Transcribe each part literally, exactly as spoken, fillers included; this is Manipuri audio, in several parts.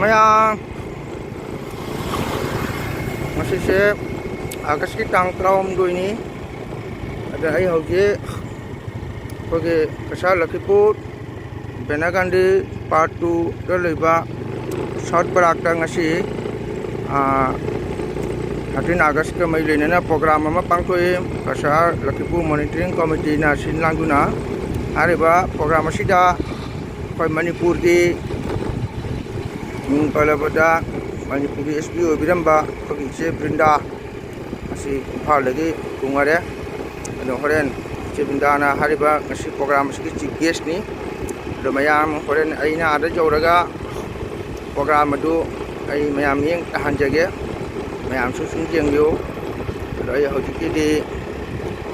ꯃꯌꯥꯝ, ꯉꯁꯤꯁꯦ ꯑꯥꯒꯁꯀꯤ ꯇꯥꯡ ꯇꯔꯥꯍꯨꯝꯗꯣꯏꯅꯤ꯫ ꯑꯗ ꯑꯩ ꯍꯧꯖꯤꯛ ꯑꯩꯈꯣꯏꯒꯤ ꯀꯁꯥꯔ ꯂꯈꯤꯄꯨꯔ ꯕꯦꯅꯥꯒꯥꯟꯗꯤ ꯄꯥꯔꯠ ꯇꯨꯗ ꯂꯩꯕ ꯁꯥꯎꯠ ꯕꯔꯥꯛꯇ ꯉꯁꯤ, ꯑꯥ, ꯊꯥꯔꯇꯤꯟ ꯑꯥꯒꯁꯀ ꯃꯔꯤ ꯂꯩꯅꯅ ꯄ꯭ꯔꯣꯒ꯭ꯔꯥꯝ ꯑꯃ ꯄꯥꯡꯊꯣꯛꯏ꯫ ꯀꯁꯥꯔ ꯂꯈꯤꯄꯨꯔ ꯃꯣꯅꯤꯇꯔꯤꯡ ꯀꯃꯤꯇꯤꯅ ꯁꯤꯟ ꯂꯥꯡꯗꯨꯅ ꯍꯥꯏꯔꯤꯕ ꯄ꯭ꯔꯣꯒ꯭ꯔꯥꯝ ꯑꯁꯤꯗ ꯑꯩꯈꯣꯏ ꯃꯅꯤꯄꯨꯔꯒꯤ ꯃꯤꯡ ꯄꯜꯂꯕꯗ ꯃꯅꯤꯄꯨꯔꯒꯤ ꯑꯦꯁ ꯄꯤ ꯑꯣꯏꯕꯤꯔꯝꯕ ꯑꯩꯈꯣꯏꯒꯤ ꯏꯆꯦ ꯕ꯭ꯔꯤꯟꯗꯥ ꯑꯁꯤ ꯏꯝꯐꯥꯜꯗꯒꯤ ꯊꯨꯡꯉꯔꯦ꯫ ꯑꯗꯣ ꯍꯣꯔꯦꯟ ꯏꯆꯦ ꯕ꯭ꯔꯤꯟꯗꯥꯅ ꯍꯥꯏꯔꯤꯕ ꯉꯁꯤ ꯄ꯭ꯔꯣꯒ꯭ꯔꯥꯝ ꯑꯁꯤꯒꯤ ꯆꯤꯐ ꯒꯦꯁꯅꯤ꯫ ꯑꯗꯣ ꯃꯌꯥꯝ ꯍꯣꯔꯦꯟ ꯑꯩꯅ ꯑꯥꯗ ꯌꯧꯔꯒ ꯄ꯭ꯔꯣꯒ꯭ꯔꯥꯝ ꯑꯗꯨ ꯑꯩ ꯃꯌꯥꯝ ꯃꯤꯠꯌꯦꯡ ꯇꯥꯍꯟꯖꯒꯦ꯫ ꯃꯌꯥꯝꯁꯨ ꯁꯨꯝ ꯌꯦꯡꯕꯤꯌꯨ꯫ ꯑꯗꯣ ꯑꯩ ꯍꯧꯖꯤꯛꯀꯤꯗꯤ,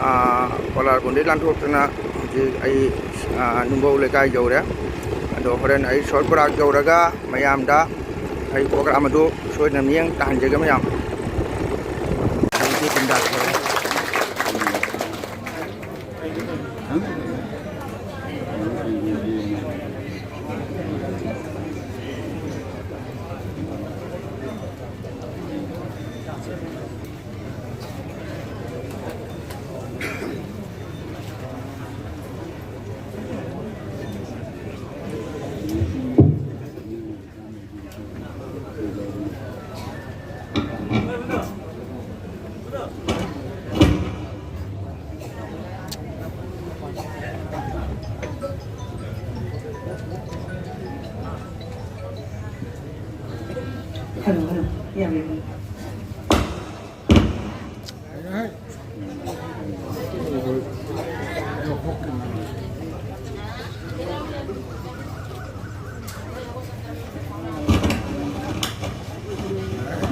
ꯑꯥ, ꯄꯣꯂꯥꯔꯕꯨꯟꯗꯩ ꯂꯥꯟꯊꯣꯛꯇꯨꯅ ꯍꯧꯖꯤꯛ ꯑꯩ, ꯑꯥ, ꯅꯨꯡꯕꯧ ꯂꯩꯀꯥꯏ ꯌꯧꯔꯦ꯫ ꯑꯗꯣ ꯍꯣꯔꯦꯟ ꯑꯩ ꯁꯣꯔꯠ ꯕꯔꯥꯛ ꯌꯧꯔꯒ ꯃꯌꯥꯝꯗ ꯑꯩ ꯄ꯭ꯔꯣꯒ꯭ꯔꯥꯝ ꯑꯗꯨ ꯁꯣꯏꯗꯅ ꯃꯤꯠꯌꯦꯡ ꯇꯥꯍꯟꯖꯒꯦ ꯃꯌꯥꯝ꯫ ꯍꯜꯂꯣ, ꯍꯜꯂꯣ, ꯌꯥꯝ ꯌꯥꯝ꯫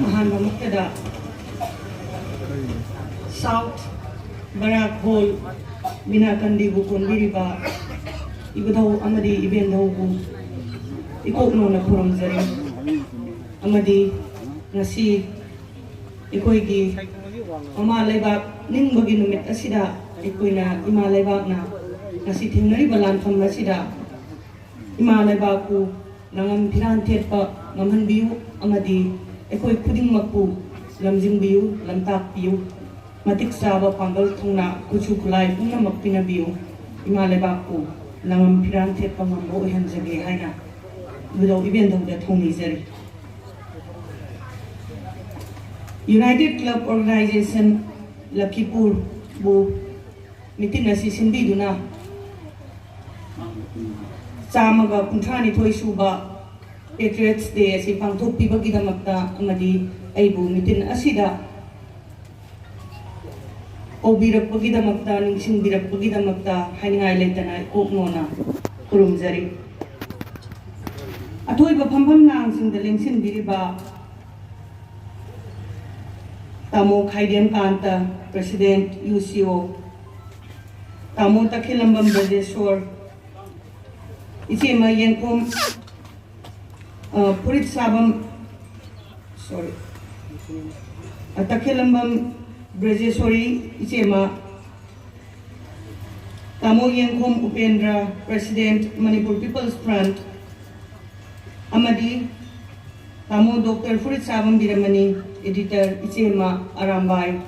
ꯑꯍꯥꯟꯕꯃꯛꯇꯗ ꯁꯥꯎꯠ ꯕꯔꯥꯛ ꯍꯣꯜ ꯕꯤꯅꯥꯀꯟꯗꯤꯕꯨ ꯀꯣꯟꯕꯤꯔꯤꯕ ꯏꯕꯨꯙꯧ ꯑꯃꯗꯤ ꯏꯕꯦꯟꯙꯧꯕꯨ ꯏꯀꯣꯛ ꯅꯧꯅ ꯈꯨꯔꯨꯝꯖꯔꯤ꯫ ꯑꯃꯗꯤ ꯉꯁꯤ ꯑꯩꯈꯣꯏꯒꯤ ꯃꯃꯥ ꯂꯩꯕꯥꯛ ꯅꯤꯡꯕꯒꯤ ꯅꯨꯃꯤꯠ ꯑꯁꯤꯗ ꯑꯩꯈꯣꯏꯅ ꯏꯃꯥ ꯂꯩꯕꯥꯛꯅ ꯉꯁꯤ ꯊꯦꯡꯅꯔꯤꯕ ꯂꯥꯟꯐꯝ ꯑꯁꯤꯗ ꯏꯃꯥ ꯂꯩꯕꯥꯛꯄꯨ ꯅꯉꯝ ꯐꯤꯔꯥꯟ ꯊꯦꯠꯄ ꯉꯝꯍꯟꯕꯤꯌꯨ ꯑꯃꯗꯤ ꯑꯩꯈꯣꯏ ꯈꯨꯗꯤꯡꯃꯛꯄꯨ ꯂꯝꯖꯤꯡꯕꯤꯌꯨ, ꯂꯝꯇꯥꯛꯄꯤꯌꯨ꯫ ꯃꯇꯤꯛ ꯆꯥꯕ ꯄꯥꯡꯒꯜ ꯊꯧꯅꯥ, ꯈꯨꯠꯁꯨ ꯈꯨꯠꯂꯥꯏ ꯄꯨꯝꯅꯃꯛ ꯄꯤꯅꯕꯤꯌꯨ꯫ ꯏꯃꯥ ꯂꯩꯕꯥꯛꯄꯨ ꯂꯪꯉꯝ ꯐꯤꯔꯥꯟ ꯊꯦꯠꯄ ꯉꯝꯕ ꯑꯣꯏꯍꯟꯖꯒꯦ ꯍꯥꯏꯅ ꯏꯕꯨꯙꯧ ꯏꯕꯦꯟꯙꯧꯗ ꯊꯧꯅꯤꯖꯔꯤ꯫ United Club Organization ꯂꯈꯤꯄꯨꯔꯕꯨ ꯃꯤꯇꯤꯟ ꯑꯁꯤ ꯁꯤꯟꯕꯤꯗꯨꯅ ꯆꯥꯝꯃꯒ ꯀꯨꯟꯊ꯭ꯔꯥꯅꯤꯊꯣꯏ ꯁꯨꯕ Patriots Day ꯑꯁꯤ ꯄꯥꯡꯊꯣꯛꯄꯤꯕꯒꯤꯗꯃꯛꯇ ꯑꯃꯗꯤ ꯑꯩꯕꯨ ꯃꯤꯇꯤꯟ ꯑꯁꯤꯗ ꯀꯧꯕꯤꯔꯛꯄꯒꯤꯗꯃꯛꯇ, ꯅꯤꯡꯁꯤꯡꯕꯤꯔꯛꯄꯒꯤꯗꯃꯛꯇ ꯍꯥꯏꯅꯤꯡꯉꯥꯏ ꯂꯩꯇꯅ ꯏꯀꯣꯛ ꯅꯣꯟꯅ ꯈꯨꯔꯨꯝꯖꯔꯤ꯫ ꯑꯊꯣꯏꯕ ꯐꯝꯐꯝ ꯂꯥꯡꯁꯤꯡꯗ ꯂꯦꯡꯁꯤꯟꯕꯤꯔꯤꯕ ꯇꯥꯃꯣ ꯈꯥꯏꯗꯦꯝ ꯀꯥꯟꯇ, President, U C O, ꯇꯥꯃꯣ ꯇꯈꯦꯂꯝꯕꯝ ꯕ꯭ꯔꯖꯦꯁꯣꯔ, ꯏꯆꯦꯃ ꯌꯦꯡꯈꯣꯝ, ꯑ, ꯐꯨꯔꯤꯠ ꯁꯥꯕꯝ, sorry, ꯑ, ꯇꯈꯦꯂꯝꯕꯝ ꯕ꯭ꯔꯖꯦꯁꯣꯔꯤ, ꯏꯆꯦꯃ ꯇꯥꯃꯣ ꯌꯦꯡꯈꯣꯝ Upendra, President, Manipur People's Front, ꯑꯃꯗꯤ ꯇꯥꯃꯣ ꯗꯣꯛꯇꯔ ꯐꯨꯔꯤꯠ ꯁꯥꯕꯝ ꯕꯤꯔꯃꯅꯤ, Editor, ꯏꯆꯦꯃ ꯑꯔꯥꯝꯕꯥꯏ,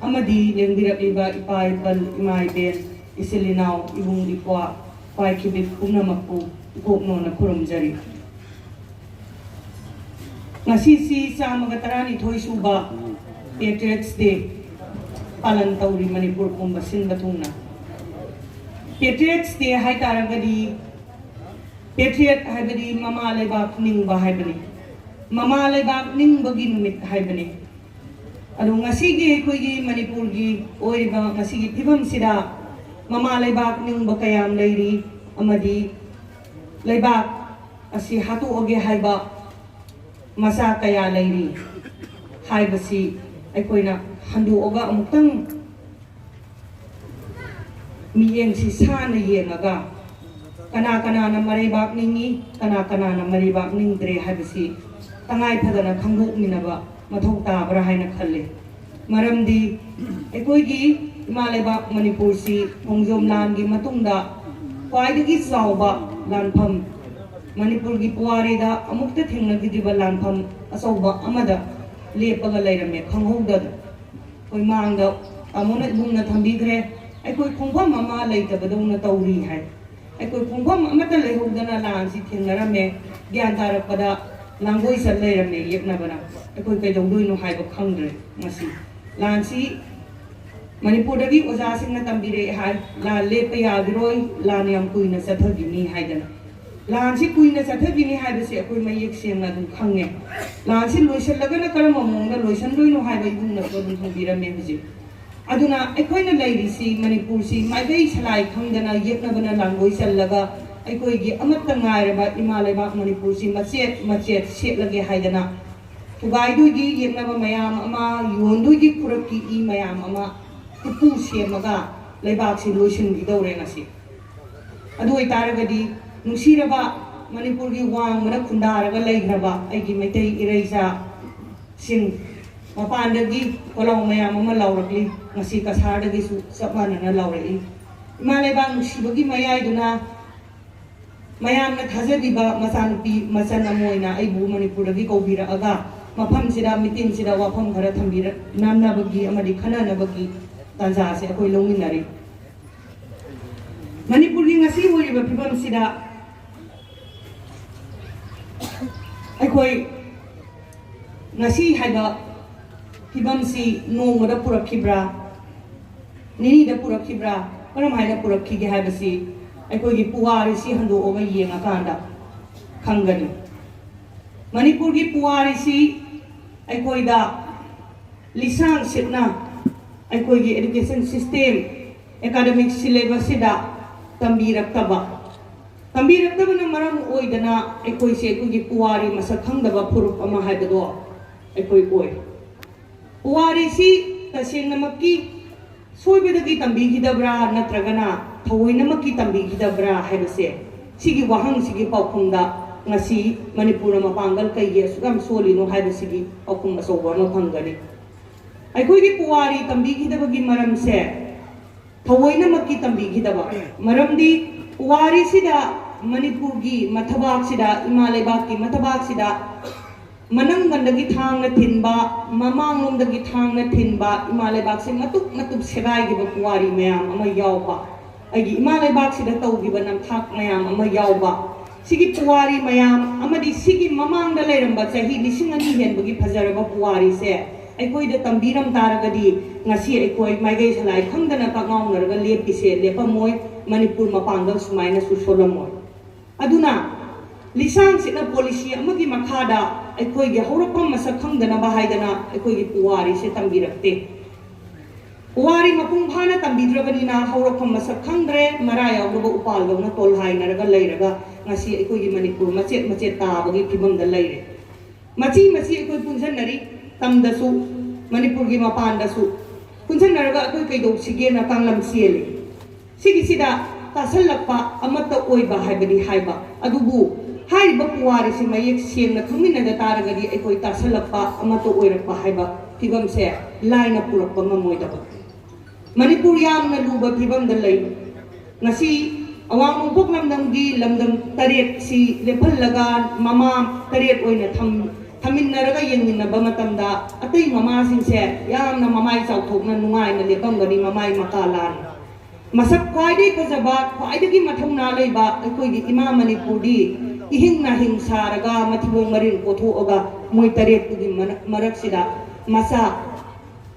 ꯑꯃꯗꯤ ꯂꯦꯡꯕꯤꯔꯛꯂꯤꯕ ꯏꯄꯥ ꯏꯄꯜ, ꯏꯃꯥ ꯏꯕꯦꯟ, ꯏꯆꯤꯜ ꯏꯅꯥꯎ, ꯏꯕꯨꯡ ꯏꯄ꯭ꯋꯥ, ꯄꯥꯏꯈꯤꯕꯤ ꯄꯨꯝꯅꯃꯛꯄꯨ ꯏꯀꯣꯛ ꯅꯣꯟꯅ ꯈꯨꯔꯨꯝꯖꯔꯤ꯫ ꯉꯁꯤꯁꯤ ꯆꯥꯝꯃꯒ ꯇꯔꯥꯅꯤꯊꯣꯏ ꯁꯨꯕ Patriots Day ꯄꯥꯂꯟ ꯇꯧꯔꯤ ꯃꯅꯤꯄꯨꯔ ꯄꯨꯝꯕ ꯁꯤꯟꯕ ꯊꯨꯡꯅ꯫ Patriots Day ꯍꯥꯏ ꯇꯥꯔꯒꯗꯤ, patriot ꯍꯥꯏꯕꯗꯤ ꯃꯃꯥ ꯂꯩꯕꯥꯛ ꯅꯤꯡꯕ ꯍꯥꯏꯕꯅꯤ, ꯃꯃꯥ ꯂꯩꯕꯥꯛ ꯅꯤꯡꯕꯒꯤ ꯅꯨꯃꯤꯠ ꯍꯥꯏꯕꯅꯤ꯫ ꯑꯗꯣ ꯉꯁꯤꯒꯤ ꯑꯩꯈꯣꯏꯒꯤ ꯃꯅꯤꯄꯨꯔꯒꯤ ꯑꯣꯏꯔꯤꯕ ꯉꯁꯤꯒꯤ ꯐꯤꯕꯝꯁꯤꯗ ꯃꯃꯥ ꯂꯩꯕꯥꯛ ꯅꯤꯡꯕ ꯀꯌꯥꯝ ꯂꯩꯔꯤ ꯑꯃꯗꯤ ꯂꯩꯕꯥꯛ ꯑꯁꯤ ꯍꯥꯠꯇꯣꯛꯑꯒꯦ ꯍꯥꯏꯕ ꯃꯆꯥ ꯀꯌꯥ ꯂꯩꯔꯤ ꯍꯥꯏꯕꯁꯤ ꯑꯩꯈꯣꯏꯅ ꯍꯟꯗꯣꯛꯑꯒ ꯑꯃꯨꯛꯇꯪ ꯃꯤꯠꯌꯦꯡꯁꯤ ꯁꯥꯟꯅ ꯌꯦꯡꯉꯒ ꯀꯅꯥ ꯀꯅꯥꯅ ꯃꯔꯩꯕꯥꯛ ꯅꯤꯡꯉꯤ, ꯀꯅꯥ ꯀꯅꯥꯅ ꯃꯔꯩꯕꯥꯛ ꯅꯤꯡꯗ꯭ꯔꯦ ꯍꯥꯏꯕꯁꯤ ꯇꯉꯥꯏ ꯐꯗꯅ ꯈꯪꯗꯣꯛꯃꯤꯟꯅꯕ ꯃꯊꯧ ꯇꯥꯕ꯭ꯔꯥ ꯍꯥꯏꯅ ꯈꯜꯂꯤ꯫ ꯃꯔꯝꯗꯤ ꯑꯩꯈꯣꯏꯒꯤ ꯏꯃꯥ ꯂꯩꯕꯥꯛ ꯃꯅꯤꯄꯨꯔꯁꯤ ꯈꯣꯡꯖꯣꯝ ꯂꯥꯟꯒꯤ ꯃꯇꯨꯡꯗ ꯈ꯭ꯋꯥꯏꯗꯒꯤ ꯆꯥꯎꯕ ꯂꯥꯟꯐꯝ ꯃꯅꯤꯄꯨꯔꯒꯤ ꯄꯨꯋꯥꯔꯤꯗ ꯑꯃꯨꯛꯇ ꯊꯦꯡꯅꯈꯤꯗ꯭ꯔꯤꯕ ꯂꯥꯟꯐꯝ ꯑꯆꯧꯕ ꯑꯃꯗ ꯂꯦꯞꯄꯒ ꯂꯩꯔꯝꯃꯦ ꯈꯪꯍꯧꯗꯅ꯫ ꯑꯩꯈꯣꯏ ꯃꯥꯡꯗ ꯇꯥꯃꯣꯅ ꯏꯕꯨꯡꯅ ꯊꯝꯕꯤꯈ꯭ꯔꯦ꯫ ꯑꯩꯈꯣꯏ ꯈꯣꯡꯐꯝ ꯑꯃ ꯂꯩꯇꯕꯗꯧꯅ ꯇꯧꯔꯤ ꯍꯥꯏ꯫ ꯑꯩꯈꯣꯏ ꯈꯣꯡꯐꯝ ꯑꯃꯠꯇ ꯂꯩꯍꯧꯗꯅ ꯂꯥꯟꯁꯤ ꯊꯦꯡꯅꯔꯝꯃꯦ꯫ ꯒ꯭ꯌꯥꯟ ꯇꯥꯔꯛꯄꯗ ꯂꯥꯡꯒꯣꯏ ꯆꯠ ꯂꯩꯔꯝꯃꯦ ꯌꯦꯛꯅꯕꯅ꯫ ꯑꯩꯈꯣꯏ ꯀꯩꯗꯧꯗꯣꯏꯅꯣ ꯍꯥꯏꯕ ꯈꯪꯗ꯭ꯔꯦ ꯉꯁꯤ꯫ ꯂꯥꯟꯁꯤ ꯃꯅꯤꯄꯨꯔꯗꯒꯤ ꯑꯣꯖꯥꯁꯤꯡꯅ ꯇꯝꯕꯤꯔꯛꯑꯦ ꯍꯥꯏ, ꯂꯥꯟ ꯂꯦꯞꯄ ꯌꯥꯈꯤꯔꯣꯏ, ꯂꯥꯟ ꯌꯥꯝ ꯀꯨꯏꯅ ꯆꯠꯊꯈꯤꯅꯤ ꯍꯥꯏꯗꯅ꯫ ꯂꯥꯟꯁꯤ ꯀꯨꯏꯅ ꯆꯠꯊꯈꯤꯅꯤ ꯍꯥꯏꯕꯁꯤ ꯑꯩꯈꯣꯏ ꯃꯌꯦꯛ ꯁꯦꯡꯅ ꯑꯗꯨꯝ ꯈꯪꯉꯦ꯫ ꯂꯥꯟꯁꯤ ꯂꯣꯏꯁꯤꯜꯂꯒꯅ ꯀꯔꯝꯕ ꯃꯑꯣꯡꯗ ꯂꯣꯏꯁꯤꯟꯗꯣꯏꯅꯣ ꯍꯥꯏꯕ ꯏꯕꯨꯡꯅꯁꯨ ꯑꯗꯨꯝ ꯍꯪꯕꯤꯔꯝꯃꯦ ꯍꯧꯖꯤꯛ꯫ ꯑꯗꯨꯅ ꯑꯩꯈꯣꯏꯅ ꯂꯩꯔꯤꯁꯤ ꯃꯅꯤꯄꯨꯔꯁꯤ ꯃꯥꯏꯀꯩ ꯁꯂꯥꯏ ꯈꯪꯗꯅ ꯌꯦꯛꯅꯕꯅ ꯂꯥꯡꯒꯣꯏ ꯆꯜꯂꯒ ꯑꯩꯈꯣꯏꯒꯤ ꯑꯃꯠꯇ ꯉꯥꯏꯔꯕ ꯏꯃꯥ ꯂꯩꯕꯥꯛ ꯃꯅꯤꯄꯨꯔꯁꯤ ꯃꯆꯦꯠ ꯃꯆꯦꯠ ꯁꯦꯠꯂꯒꯦ ꯍꯥꯏꯗꯅ ꯊꯨꯒꯥꯏꯗꯣꯏꯒꯤ ꯌꯦꯛꯅꯕ ꯃꯌꯥꯝ ꯑꯃ, ꯌꯣꯟꯗꯣꯏꯒꯤ ꯈꯨꯔꯛꯀꯤ ꯏ ꯃꯌꯥꯝ ꯑꯃ ꯈꯨꯠꯄꯨ ꯁꯦꯝꯃꯒ ꯂꯩꯕꯥꯛꯁꯤ ꯂꯣꯏꯁꯤꯟꯈꯤꯗꯧꯔꯦ ꯉꯁꯤ꯫ ꯑꯗꯨ ꯑꯣꯏꯇꯥꯔꯒꯗꯤ ꯅꯨꯡꯁꯤꯔꯕ ꯃꯅꯤꯄꯨꯔꯒꯤ ꯋꯥꯡꯃꯗ ꯈꯨꯟꯗꯥꯔꯒ ꯂꯩꯈ꯭ꯔꯕ ꯑꯩꯒꯤ ꯃꯩꯇꯩ ꯏꯔꯩꯆꯥꯁꯤꯡ, ꯃꯄꯥꯟꯗꯒꯤ ꯈꯣꯜꯂꯥꯎ ꯃꯌꯥꯝ ꯑꯃ ꯂꯥꯎꯔꯛꯂꯤ, ꯉꯁꯤ ꯀꯁꯥꯔꯗꯒꯤꯁꯨ ꯆꯞ ꯃꯥꯟꯅꯅ ꯂꯥꯎꯔꯛꯏ꯫ ꯏꯃꯥ ꯂꯩꯕꯥꯛ ꯅꯨꯡꯁꯤꯕꯒꯤ ꯃꯌꯥꯏꯗꯨꯅ ꯃꯌꯥꯝꯅ ꯊꯥꯖꯕꯤꯕ ꯃꯆꯥꯅꯨꯄꯤ ꯃꯆꯟ ꯑꯃ ꯑꯣꯏꯅ ꯑꯩꯕꯨ ꯃꯅꯤꯄꯨꯔꯗꯒꯤ ꯀꯧꯕꯤꯔꯛꯑꯒ ꯃꯐꯝꯁꯤꯗ, ꯃꯤꯇꯤꯟꯁꯤꯗ ꯋꯥꯐꯝ ꯈꯔ ꯊꯝꯕꯤꯔꯛꯅꯅꯕꯒꯤ ꯑꯃꯗꯤ ꯈꯟꯅꯅꯕꯒꯤ ꯇꯥꯟꯖꯥꯁꯦ ꯑꯩꯈꯣꯏ ꯂꯧꯃꯤꯟꯅꯔꯤ꯫ ꯃꯅꯤꯄꯨꯔꯒꯤ ꯉꯁꯤ ꯑꯣꯏꯔꯤꯕ ꯐꯤꯕꯝꯁꯤꯗ ꯑꯩꯈꯣꯏ ꯉꯁꯤ ꯍꯥꯏꯕ ꯐꯤꯕꯝꯁꯤ ꯅꯣꯡꯃꯗ ꯄꯨꯔꯛꯈꯤꯕ꯭ꯔꯥ, ꯅꯤꯅꯤꯗ ꯄꯨꯔꯛꯈꯤꯕ꯭ꯔꯥ, ꯀꯔꯝ ꯍꯥꯏꯅ ꯄꯨꯔꯛꯈꯤꯒꯦ ꯍꯥꯏꯕꯁꯤ ꯑꯩꯈꯣꯏꯒꯤ ꯄꯨꯋꯥꯔꯤꯁꯤ ꯍꯟꯗꯣꯛꯑꯒ ꯌꯦꯡꯉꯀꯥꯟꯗ ꯈꯪꯒꯅꯤ꯫ ꯃꯅꯤꯄꯨꯔꯒꯤ ꯄꯨꯋꯥꯔꯤꯁꯤ ꯑꯩꯈꯣꯏꯗ ꯂꯤꯁꯥꯡ ꯁꯤꯠꯅ ꯑꯩꯈꯣꯏꯒꯤ education system, academic syllabus ꯁꯤꯗ ꯇꯝꯕꯤꯔꯛꯇꯕ, ꯇꯝꯕꯤꯔꯛꯇꯕꯅ ꯃꯔꯝ ꯑꯣꯏꯗꯅ ꯑꯩꯈꯣꯏꯁꯦ ꯑꯩꯈꯣꯏꯒꯤ ꯄꯨꯋꯥꯔꯤ ꯃꯁꯛ ꯈꯪꯗꯕ ꯐꯨꯔꯨꯞ ꯑꯃ ꯍꯥꯏꯕꯗꯣ ꯑꯩꯈꯣꯏ ꯑꯣꯏ꯫ ꯄꯨꯋꯥꯔꯤꯁꯤ ꯇꯁꯦꯡꯅꯃꯛꯀꯤ ꯁꯣꯏꯕꯗꯒꯤ ꯇꯝꯕꯤꯈꯤꯗꯕ꯭ꯔꯥ ꯅꯠꯇ꯭ꯔꯒꯅ ꯊꯑꯣꯏꯅꯃꯛꯀꯤ ꯇꯝꯕꯤꯈꯤꯗꯕ꯭ꯔꯥ ꯍꯥꯏꯕꯁꯦ, ꯁꯤꯒꯤ ꯋꯥꯍꯪꯁꯤꯒꯤ ꯄꯥꯎꯈꯨꯝꯗ ꯉꯁꯤ ꯃꯅꯤꯄꯨꯔꯅ ꯃꯄꯥꯡꯒꯜ ꯀꯩꯒꯤ ꯑꯁꯨꯛ ꯌꯥꯝ ꯁꯣꯜꯂꯤꯅꯣ ꯍꯥꯏꯕꯁꯤꯒꯤ ꯄꯥꯎꯈꯨꯝ ꯑꯆꯧꯕ ꯑꯃ ꯐꯪꯒꯅꯤ꯫ ꯑꯩꯈꯣꯏꯒꯤ ꯄꯨꯋꯥꯔꯤ ꯇꯝꯕꯤꯈꯤꯗꯕꯒꯤ ꯃꯔꯝꯁꯦ ꯊꯑꯣꯏꯅꯃꯛꯀꯤ ꯇꯝꯕꯤꯈꯤꯗꯕ, ꯃꯔꯝꯗꯤ ꯄꯨꯋꯥꯔꯤꯁꯤꯗ ꯃꯅꯤꯄꯨꯔꯒꯤ ꯃꯊꯕꯥꯛꯁꯤꯗ, ꯏꯃꯥ ꯂꯩꯕꯥꯛꯀꯤ ꯃꯊꯕꯥꯛꯁꯤꯗ ꯃꯅꯪꯒꯟꯗꯒꯤ ꯊꯥꯡꯅ ꯊꯤꯟꯕ, ꯃꯃꯥꯡꯂꯣꯝꯗꯒꯤ ꯊꯥꯡꯅ ꯊꯤꯟꯕ, ꯏꯃꯥ ꯂꯩꯕꯥꯛꯁꯦ ꯃꯇꯨꯞ ꯃꯇꯨꯞ ꯁꯦꯒꯥꯏꯈꯤꯕ ꯄꯨꯋꯥꯔꯤ ꯃꯌꯥꯝ ꯑꯃ ꯌꯥꯎꯕ, ꯑꯩꯒꯤ ꯏꯃꯥ ꯂꯩꯕꯥꯛꯁꯤꯗ ꯇꯧꯈꯤꯕ ꯅꯝꯊꯥꯛ ꯃꯌꯥꯝ ꯑꯃ ꯌꯥꯎꯕ, ꯁꯤꯒꯤ ꯄꯨꯋꯥꯔꯤ ꯃꯌꯥꯝ ꯑꯃꯗꯤ ꯁꯤꯒꯤ ꯃꯃꯥꯡꯗ ꯂꯩꯔꯝꯕ ꯆꯍꯤ ꯂꯤꯁꯤꯡ ꯑꯅꯤ ꯍꯦꯟꯕꯒꯤ ꯐꯖꯔꯕ ꯄꯨꯋꯥꯔꯤꯁꯦ ꯑꯩꯈꯣꯏꯗ ꯇꯝꯕꯤꯔꯝ ꯇꯥꯔꯒꯗꯤ, ꯉꯁꯤ ꯑꯩꯈꯣꯏ ꯃꯥꯏꯀꯩ ꯁꯂꯥꯏ ꯈꯪꯗꯅ ꯀꯛꯉꯥꯎꯅꯔꯒ ꯂꯦꯞꯄꯤꯁꯦ ꯂꯦꯞꯄꯝꯃꯣꯏ, ꯃꯅꯤꯄꯨꯔ ꯃꯄꯥꯡꯒꯜ ꯁꯨꯃꯥꯏꯅꯁꯨ ꯁꯣꯜꯂꯝꯃꯣꯏ꯫ ꯑꯗꯨꯅ ꯂꯤꯁꯥꯡ ꯁꯤꯠꯅ ꯄꯣꯂꯤꯁꯤ ꯑꯃꯒꯤ ꯃꯈꯥꯗ ꯑꯩꯈꯣꯏꯒꯤ ꯍꯧꯔꯛꯐꯝ ꯃꯁꯛ ꯈꯪꯗꯅꯕ ꯍꯥꯏꯗꯅ ꯑꯩꯈꯣꯏꯒꯤ ꯄꯨꯋꯥꯔꯤꯁꯦ ꯇꯝꯕꯤꯔꯛꯇꯦ꯫ ꯄꯨꯋꯥꯔꯤ ꯃꯄꯨꯡ ꯐꯥꯅ ꯇꯝꯕꯤꯗ꯭ꯔꯕꯅꯤꯅ ꯍꯧꯔꯛꯐꯝ ꯃꯁꯛ ꯈꯪꯗ꯭ꯔꯦ, ꯃꯔꯥ ꯌꯥꯎꯗꯕ ꯎꯄꯥꯜꯗꯧꯅ ꯇꯣꯜꯍꯥꯏꯅꯔꯒ ꯂꯩꯔꯒ ꯉꯁꯤ ꯑꯩꯈꯣꯏꯒꯤ ꯃꯅꯤꯄꯨꯔ ꯃꯆꯦꯠ ꯃꯆꯦꯠ ꯇꯥꯕꯒꯤ ꯐꯤꯕꯝꯗ ꯂꯩꯔꯦ꯫ ꯃꯆꯤ ꯃꯆꯤ ꯑꯩꯈꯣꯏ ꯄꯨꯟꯁꯤꯟꯅꯔꯤ, ꯇꯝꯗꯁꯨ, ꯃꯅꯤꯄꯨꯔꯒꯤ ꯃꯄꯥꯟꯗꯁꯨ ꯄꯨꯟꯁꯤꯟꯅꯔꯒ ꯑꯩꯈꯣꯏ ꯀꯩꯗꯧꯁꯤꯒꯦꯅ ꯀꯥꯡꯂꯝ ꯆꯦꯜꯂꯤ꯫ ꯁꯤꯒꯤꯁꯤꯗ ꯇꯥꯁꯜꯂꯛꯄ ꯑꯃꯠꯇ ꯑꯣꯏꯕ ꯍꯥꯏꯕꯗꯤ ꯍꯥꯏꯕ, ꯑꯗꯨꯕꯨ ꯍꯥꯏꯔꯤꯕ ꯄꯨꯋꯥꯔꯤꯁꯤ ꯃꯌꯦꯛ ꯁꯦꯡꯅ ꯈꯪꯃꯤꯟꯅꯗ ꯇꯥꯔꯒꯗꯤ ꯑꯩꯈꯣꯏ ꯇꯥꯁꯜꯂꯛꯄ ꯑꯃꯠꯇ ꯑꯣꯏꯔꯛꯄ ꯍꯥꯏꯕ ꯐꯤꯕꯝꯁꯦ ꯂꯥꯏꯅ ꯄꯨꯔꯛꯄ ꯉꯝꯃꯣꯏꯗꯕ꯫ ꯃꯅꯤꯄꯨꯔ ꯌꯥꯝꯅ ꯂꯨꯕ ꯐꯤꯕꯝꯗ ꯂꯩ꯫ ꯉꯁꯤ ꯑꯋꯥꯡ ꯅꯣꯡꯄꯣꯛ ꯂꯝꯗꯝꯒꯤ ꯂꯝꯗꯝ ꯇꯔꯦꯠꯁꯤ ꯂꯦꯞꯍꯜꯂꯒ ꯃꯃꯥ ꯇꯔꯦꯠ ꯑꯣꯏꯅ ꯊꯝ-, ꯊꯝꯃꯤꯟꯅꯔꯒ ꯌꯦꯡꯃꯤꯟꯅꯕ ꯃꯇꯝꯗ ꯑꯇꯩ ꯃꯃꯥꯁꯤꯡꯁꯦ ꯌꯥꯝꯅ ꯃꯃꯥꯏ ꯆꯥꯎꯊꯣꯛꯅ ꯅꯨꯡꯉꯥꯏꯅ ꯂꯦꯞꯄꯝꯒꯅꯤ, ꯃꯃꯥꯏ ꯃꯀꯥ ꯂꯥꯅ꯫ ꯃꯁꯛ ꯈ꯭ꯋꯥꯏꯗꯒꯤ ꯐꯖꯕ, ꯈ꯭ꯋꯥꯏꯗꯒꯤ ꯃꯊꯧꯅꯥ ꯂꯩꯕ ꯑꯩꯈꯣꯏꯒꯤ ꯏꯃꯥ ꯃꯅꯤꯄꯨꯔꯗꯤ ꯏꯍꯤꯡ ꯅꯥꯍꯤꯡ ꯁꯥꯔꯒ ꯃꯊꯤꯕꯣꯡ ꯃꯔꯤꯜ ꯀꯣꯊꯣꯛꯑꯒ ꯃꯣꯏ ꯇꯔꯦꯠꯇꯨꯒꯤ ꯃꯔꯛ-, ꯃꯔꯛꯁꯤꯗ ꯃꯆꯥ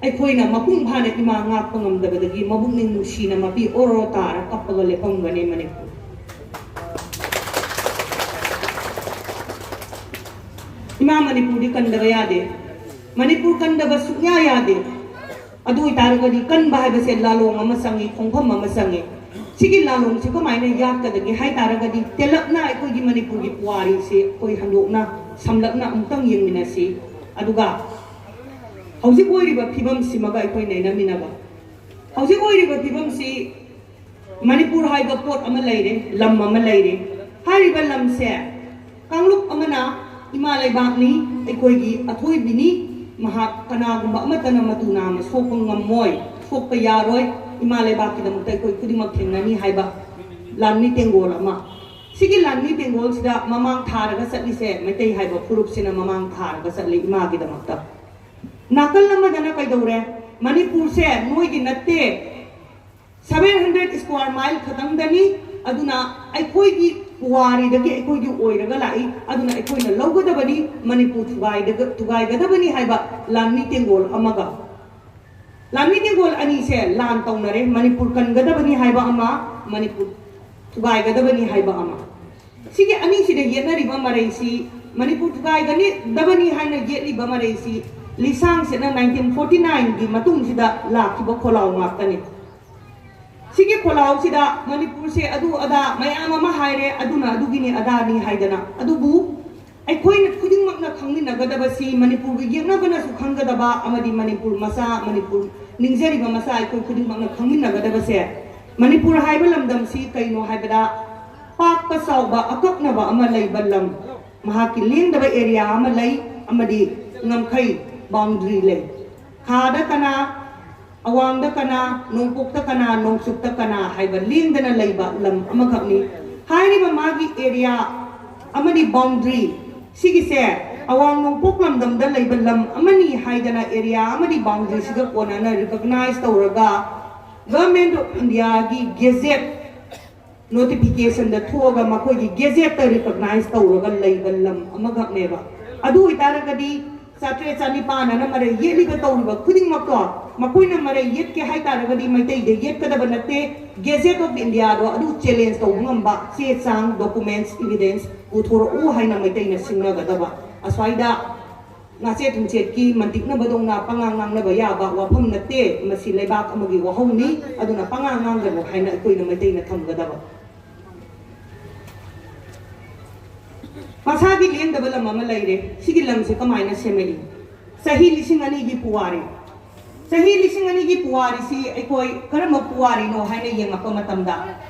ꯑꯩꯈꯣꯏꯅ ꯃꯄꯨꯡ ꯐꯥꯅ ꯏꯃꯥ ꯉꯥꯛꯄ ꯉꯝꯗꯕꯗꯒꯤ ꯃꯕꯨꯛꯅꯤꯡ ꯅꯨꯡꯁꯤꯅ ꯃꯄꯤ ꯑꯣꯔꯣ ꯇꯥꯔ ꯀꯞꯄꯒ ꯂꯦꯞꯄꯝꯒꯅꯤ ꯃꯅꯤꯄꯨꯔ꯫ ꯏꯃꯥ ꯃꯅꯤꯄꯨꯔꯗꯤ ꯀꯟꯗꯕ ꯌꯥꯗꯦ꯫ ꯃꯅꯤꯄꯨꯔ ꯀꯟꯗꯕ ꯁꯨꯛꯌꯥ ꯌꯥꯗꯦ꯫ ꯑꯗꯨ ꯑꯣꯏꯇꯥꯔꯒꯗꯤ ꯀꯟꯕ ꯍꯥꯏꯕꯁꯦ ꯂꯥꯂꯣꯡ ꯑꯃ ꯆꯪꯉꯤ, ꯈꯣꯡꯐꯝ ꯑꯃ ꯆꯪꯉꯤ꯫ ꯁꯤꯒꯤ ꯂꯥꯂꯣꯡꯁꯤ ꯀꯃꯥꯏꯅ ꯌꯥꯠꯀꯗꯒꯦ ꯍꯥꯏ ꯇꯥꯔꯒꯗꯤ ꯇꯦꯜꯂꯞꯅ ꯑꯩꯈꯣꯏꯒꯤ ꯃꯅꯤꯄꯨꯔꯒꯤ ꯄꯨꯋꯥꯔꯤꯁꯤ ꯑꯩꯈꯣꯏ ꯍꯟꯗꯣꯛꯅ ꯁꯝꯂꯞꯅ ꯑꯃꯨꯛꯇꯪ ꯌꯦꯡꯃꯤꯟꯅꯁꯤ꯫ ꯑꯗꯨꯒ ꯍꯧꯖꯤꯛ ꯑꯣꯏꯔꯤꯕ ꯐꯤꯕꯝꯁꯤꯃꯒ ꯑꯩꯈꯣꯏ ꯅꯩꯅꯃꯤꯟꯅꯕ꯫ ꯍꯧꯖꯤꯛ ꯑꯣꯏꯔꯤꯕ ꯐꯤꯕꯝꯁꯤ ꯃꯅꯤꯄꯨꯔ ꯍꯥꯏꯕ ꯄꯣꯠ ꯑꯃ ꯂꯩꯔꯦ, ꯂꯝ ꯑꯃ ꯂꯩꯔꯦ꯫ ꯍꯥꯏꯔꯤꯕ ꯂꯝꯁꯦ ꯀꯥꯡꯂꯨꯞ ꯑꯃꯅ ꯏꯃꯥ ꯂꯩꯕꯥꯛꯅꯤ, ꯑꯩꯈꯣꯏꯒꯤ ꯑꯊꯣꯏꯕꯤꯅꯤ, ꯃꯍꯥꯛ ꯀꯅꯥꯒꯨꯝꯕ ꯑꯃꯠꯇꯅ ꯃꯇꯨ ꯅꯥꯝꯃ ꯁꯣꯛꯄ ꯉꯝꯃꯣꯏ, ꯁꯣꯛꯄ ꯌꯥꯔꯣꯏ, ꯏꯃꯥ ꯂꯩꯕꯥꯛꯀꯤꯗꯃꯛꯇ ꯑꯩꯈꯣꯏ ꯈꯨꯗꯤꯡꯃꯛ ꯊꯦꯡꯅꯅꯤ ꯍꯥꯏꯕ ꯂꯥꯟꯃꯤ ꯇꯦꯡꯒꯣꯜ ꯑꯃ꯫ ꯁꯤꯒꯤ ꯂꯥꯟꯃꯤ ꯇꯦꯡꯒꯣꯜꯁꯤꯗ ꯃꯃꯥꯡ ꯊꯥꯔꯒ ꯆꯠꯂꯤꯁꯦ ꯃꯩꯇꯩ ꯍꯥꯏꯕ ꯐꯨꯔꯨꯞꯁꯤꯅ ꯃꯃꯥꯡ ꯊꯥꯔꯒ ꯆꯠꯂꯤ ꯏꯃꯥꯒꯤꯗꯃꯛꯇ꯫ ꯅꯥꯀꯜ ꯑꯃꯗꯅ ꯀꯩꯗꯧꯔꯦ? ꯃꯅꯤꯄꯨꯔꯁꯦ ꯅꯣꯏꯒꯤ ꯅꯠꯇꯦ, seven hundred square mile ꯈꯛꯇꯪꯗꯅꯤ, ꯑꯗꯨꯅ ꯑꯩꯈꯣꯏꯒꯤ ꯄꯨꯋꯥꯔꯤꯗꯒꯤ ꯑꯩꯈꯣꯏꯒꯤ ꯑꯣꯏꯔꯒ ꯂꯥꯛꯏ, ꯑꯗꯨꯅ ꯑꯩꯈꯣꯏꯅ ꯂꯧꯒꯗꯕꯅꯤ, ꯃꯅꯤꯄꯨꯔ ꯊꯨꯒꯥꯏꯗꯒ-, ꯊꯨꯒꯥꯏꯒꯗꯕꯅꯤ ꯍꯥꯏꯕ ꯂꯥꯟꯃꯤ ꯇꯦꯡꯒꯣꯜ ꯑꯃꯒ꯫ ꯂꯥꯟꯃꯤ ꯇꯦꯡꯒꯣꯜ ꯑꯅꯤꯁꯦ ꯂꯥꯟ ꯇꯧꯅꯔꯦ, ꯃꯅꯤꯄꯨꯔ ꯀꯟꯒꯗꯕꯅꯤ ꯍꯥꯏꯕ ꯑꯃ, ꯃꯅꯤꯄꯨꯔ ꯊꯨꯒꯥꯏꯒꯗꯕꯅꯤ ꯍꯥꯏꯕ ꯑꯃ꯫ ꯁꯤꯒꯤ ꯑꯅꯤꯁꯤꯗ ꯌꯦꯠꯅꯔꯤꯕ ꯃꯔꯩꯁꯤ, ꯃꯅꯤꯄꯨꯔ ꯊꯨꯒꯥꯏꯒꯅꯤꯗꯕꯅꯤ ꯍꯥꯏꯅ ꯌꯦꯠꯂꯤꯕ ꯃꯔꯩꯁꯤ ꯂꯤꯁꯥꯡꯁꯤꯠꯅ nineteen forty nineꯒꯤ ꯃꯇꯨꯡꯁꯤꯗ ꯂꯥꯛꯈꯤꯕ ꯈꯣꯜꯂꯥꯎ ꯉꯥꯛꯇꯅꯤ꯫ ꯁꯤꯒꯤ ꯈꯣꯜꯂꯥꯎꯁꯤꯗ ꯃꯅꯤꯄꯨꯔꯁꯦ ꯑꯗꯨ ꯑꯗꯥ ꯃꯌꯥꯝ ꯑꯃ ꯍꯥꯏꯔꯦ, ꯑꯗꯨꯅ ꯑꯗꯨꯒꯤꯅꯤ ꯑꯗꯥꯅꯤ ꯍꯥꯏꯗꯅ꯫ ꯑꯗꯨꯕꯨ ꯑꯩꯈꯣꯏꯅ ꯈꯨꯗꯤꯡꯃꯛꯅ ꯈꯪꯃꯤꯟꯅꯒꯗꯕꯁꯤ, ꯃꯅꯤꯄꯨꯔꯒꯤ ꯌꯦꯛꯅꯕꯅꯁꯨ ꯈꯪꯒꯗꯕ ꯑꯃꯗꯤ ꯃꯅꯤꯄꯨꯔ ꯃꯆꯥ, ꯃꯅꯤꯄꯨꯔ ꯅꯤꯡꯖꯔꯤꯕ ꯃꯆꯥ ꯑꯩꯈꯣꯏ ꯈꯨꯗꯤꯡꯃꯛꯅ ꯈꯪꯃꯤꯟꯅꯒꯗꯕꯁꯦ, ꯃꯅꯤꯄꯨꯔ ꯍꯥꯏꯕ ꯂꯝꯗꯝꯁꯤ ꯀꯩꯅꯣ ꯍꯥꯏꯕꯗ ꯄꯥꯛꯄ ꯆꯥꯎꯕ ꯑꯀꯛꯅꯕ ꯑꯃ ꯂꯩꯕ ꯂꯝ, ꯃꯍꯥꯛꯀꯤ ꯂꯦꯡꯗꯕ ꯑꯦꯔꯤꯌꯥ ꯑꯃ ꯂꯩ ꯑꯃꯗꯤ ꯉꯝꯈꯩ, ꯕꯥꯎꯟꯗꯔꯤ ꯂꯩ꯫ ꯈꯥꯗ ꯀꯅꯥ, ꯑꯋꯥꯡꯗ ꯀꯅꯥ, ꯅꯣꯡꯄꯣꯛꯇ ꯀꯅꯥ, ꯅꯣꯡꯆꯨꯞꯇ ꯀꯅꯥ ꯍꯥꯏꯕ ꯂꯦꯡꯗꯅ ꯂꯩꯕ ꯂꯝ ꯑꯃꯈꯛꯅꯤ꯫ ꯍꯥꯏꯔꯤꯕ ꯃꯥꯒꯤ ꯑꯦꯔꯤꯌꯥ ꯑꯃꯗꯤ ꯕꯥꯎꯟꯗꯔꯤ ꯁꯤꯒꯤꯁꯦ ꯑꯋꯥꯡ ꯅꯣꯡꯄꯣꯛ ꯂꯝꯗꯝꯗ ꯂꯩꯕ ꯂꯝ ꯑꯃꯅꯤ ꯍꯥꯏꯗꯅ ꯑꯦꯔꯤꯌꯥ ꯑꯃꯗꯤ ꯕꯥꯎꯟꯗꯔꯤꯁꯤꯒ ꯀꯣꯟꯅꯅ ꯔꯤꯀꯣꯒꯅꯥꯏꯖ ꯇꯧꯔꯒ Government of Indiaꯒꯤ ꯒꯦꯖꯦꯠ ꯅꯣꯇꯤꯐꯤꯀꯦꯁꯟꯗ ꯊꯣꯛꯑꯒ ꯃꯈꯣꯏꯒꯤ ꯒꯦꯖꯦꯠꯇ ꯔꯤꯀꯣꯒꯅꯥꯏꯖ ꯇꯧꯔꯒ ꯂꯩꯕ ꯂꯝ ꯑꯃꯈꯛꯅꯦꯕ꯫ ꯑꯗꯨ ꯑꯣꯏꯇꯥꯔꯒꯗꯤ ꯆꯥꯇ꯭ꯔꯦꯠ ꯆꯥꯅꯤꯄꯥꯟ ꯑꯅ ꯃꯔꯩ ꯌꯦꯠꯂꯤꯕ ꯇꯧꯔꯤꯕ ꯈꯨꯗꯤꯡꯃꯛꯇꯣ, ꯃꯈꯣꯏꯅ ꯃꯔꯩ ꯌꯦꯠꯀꯦ ꯍꯥꯏꯇꯥꯔꯒꯗꯤ ꯃꯩꯇꯩꯗ ꯌꯦꯠꯀꯗꯕ ꯅꯠꯇꯦ, ꯒꯦꯖꯦꯠ ꯑꯣꯐ ꯏꯟꯗꯤꯌꯥꯗꯣ ꯑꯗꯨ ꯆꯦꯂꯦꯟꯖ ꯇꯧꯕ ꯉꯝꯕ ꯆꯦ ꯆꯥꯡ, ꯗꯣꯀꯨꯃꯦꯟꯠꯁ, ꯏꯚꯤꯗꯦꯟꯁ ꯄꯨꯊꯣꯔꯛꯎ ꯍꯥꯏꯅ ꯃꯩꯇꯩꯅ ꯁꯤꯡꯅꯒꯗꯕ꯫ ꯑꯁ꯭ꯋꯥꯏꯗ ꯉꯥꯆꯦꯠ ꯊꯨꯝꯆꯦꯠꯀꯤ ꯃꯟꯇꯤꯛꯅꯕꯗꯧꯅ ꯄꯉꯥꯡ ꯉꯥꯡꯅꯕ ꯌꯥꯕ ꯋꯥꯐꯝ ꯅꯠꯇꯦ꯫ ꯃꯁꯤ ꯂꯩꯕꯥꯛ ꯑꯃꯒꯤ ꯋꯥꯍꯧꯅꯤ, ꯑꯗꯨꯅ ꯄꯉꯥꯡ ꯉꯥꯡꯒꯅꯨ ꯍꯥꯏꯅ ꯑꯩꯈꯣꯏꯅ ꯃꯩꯇꯩꯅ ꯊꯝꯒꯗꯕ꯫ ꯃꯁꯥꯒꯤ ꯂꯦꯡꯗꯕ ꯂꯝ ꯑꯃ ꯂꯩꯔꯦ꯫ ꯁꯤꯒꯤ ꯂꯝꯁꯦ ꯀꯃꯥꯏꯅ ꯁꯦꯝꯃꯛꯏ? ꯆꯍꯤ ꯂꯤꯁꯤꯡ ꯑꯅꯤꯒꯤ ꯄꯨꯋꯥꯔꯤ꯫ ꯆꯍꯤ ꯂꯤꯁꯤꯡ ꯑꯅꯤꯒꯤ ꯄꯨꯋꯥꯔꯤꯁꯤ ꯑꯩꯈꯣꯏ ꯀꯔꯝꯕ ꯄꯨꯋꯥꯔꯤꯅꯣ ꯍꯥꯏꯅ ꯌꯦꯡꯉꯛꯄ ꯃꯇꯝꯗ,